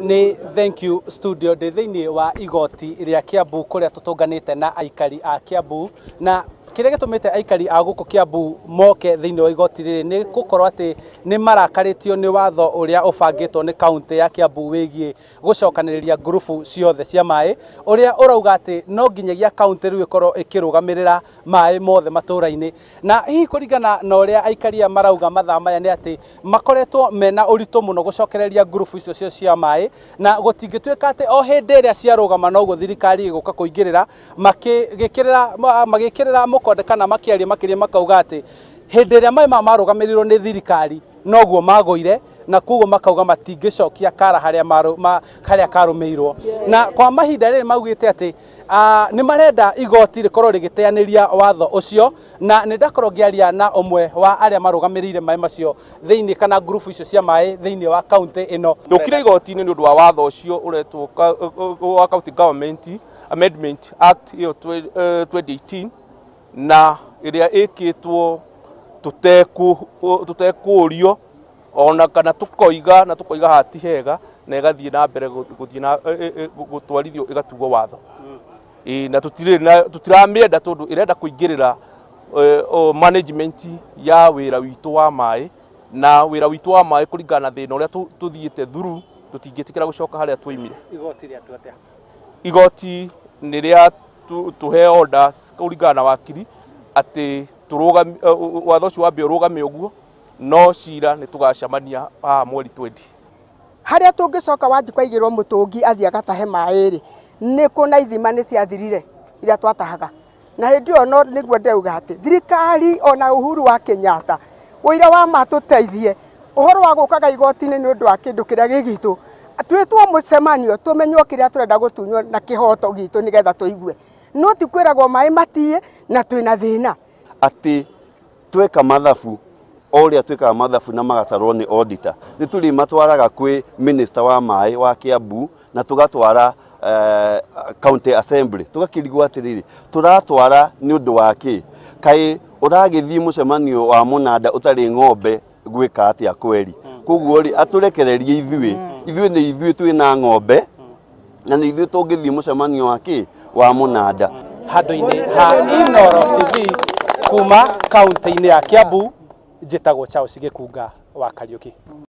Nĩ thank you studio ndĩ thĩinĩ wa igoti rĩa Kiambu kũrĩa tũtũnganĩte na aikari a Kiambu, na kĩrĩa gĩtũmĩte aikari a gũkũ Kiambu moke thĩinĩ wa igoti rĩrĩ nĩ gũkorwo atĩ nĩ marakarĩtio nĩ watho ũrĩa ũbangĩtwo nĩ kaunti ya Kiambu wĩgiĩ gũcokanĩrĩria ngurubu ciothe cia maĩ, ũrĩa ũrauga atĩ no nginyagia kaunti rĩu ĩkorwo ĩkĩrũgamĩrĩra maĩ mothe matũra-inĩ. Na hihi kũringana na ũrĩa aikari aya marauga mathaa maya nĩ atĩ makoretwo mena ũritũ mũno gũcokereria ngurubu icio cio cia maĩ, na gũtingĩtuĩka atĩ o hĩndĩ ĩrĩa ciarũgama noguo thirikari ĩgũka kũingĩrĩra magĩkĩrĩra mũkonde kana makĩaria makĩria makauga atĩ hĩndĩ ĩrĩa maĩ maya marũgamĩrĩirwo nĩ thirikari noguo magũire, na koguo makauga matingĩcokia kara harĩa harĩa karũmĩirwo. Na kwa mahinda rĩrĩ maugĩte atĩ nĩ marenda igoti rĩkorwo rĩgĩteanĩria watho ũcio, na nĩ ndakorwo ngĩaria na ũmwe wa arĩa marũgamĩrĩire maĩ macio thĩinĩ kana ngurubu icio cia maĩ thĩinĩ wa kaunti ĩno. Tũkire igoti-inĩ nĩ ũndũ wa watho ũcio ũretwo wa County Government Amendment Act ĩyo 2018, na ĩrĩa ĩkĩtwo tũtekũrio ona kana tũkoiga na tũkoiga hati hega, na ĩgathiĩ na mbere gũthiĩ na gũtwarithio ĩgatuo watho. Na tũtiramĩenda tondũ ĩrenda kũingĩrĩra management ya wĩra witũ wa maĩ, na wĩra witũ wa maĩ kũringana na thĩna ũrĩa tũthiĩte through tũtingĩtĩkĩra gũcoka harĩa twoimire. Igoti rĩatua atĩa? Igoti nĩ rĩa tũhe orders kũringana na wakiri atĩ watho ũcio wambe ũrũgame ũguo, no cira nĩ tũgacemania haha mweri 20. Harĩa tũngĩcoka Wanjikũ aigĩrwo mũtũngi athiĩ agatahe maĩ rĩ, nĩ kũ na ithima nĩ ciathirire iria twatahaga. Na hĩndĩ ĩyo no nĩguo ndauga atĩ thirikari ona Uhuru wa Kenyatta ũira wa ma tũteithie ũhoro wa gũkaga igoti-inĩ nĩ ũndũ wa kĩndũ kĩrĩa gĩ gitũ, twĩtwo mũcemanio tũmenywo kĩrĩa tũrenda gũtunywo na kĩhoto gitũ nĩgetha tũigue, no ti kwĩragwo maĩ matiĩ na twĩna thĩna. Atĩ tweka mathabu o ũrĩa twĩkaga mathabu na magatarwo nĩ auditor, nĩ tũrĩmatwaraga kwĩ minister wa maĩ wa Kiambu na tũgatwara county assembly, tũgakĩrigwo atĩrĩrĩ tũratwara nĩ ũndũ wa kĩ? Kaĩ ũragĩthiĩ mũcemanio wa mũnanda ũtarĩ ng'ombe gwĩka atĩa kweri? Koguo rĩ atũrekererie ithuĩ, ithuĩ nĩ ithuĩ twĩna ng'ombe na nĩ ithuĩ tũngĩthiĩ mũcemanio wa kĩ wa mũnanda. Handũ-inĩ ha Inooro TV kuma kaunti-inĩ ya Kiambu, njĩtagwo Charles Gĩkunga wa Kariũki.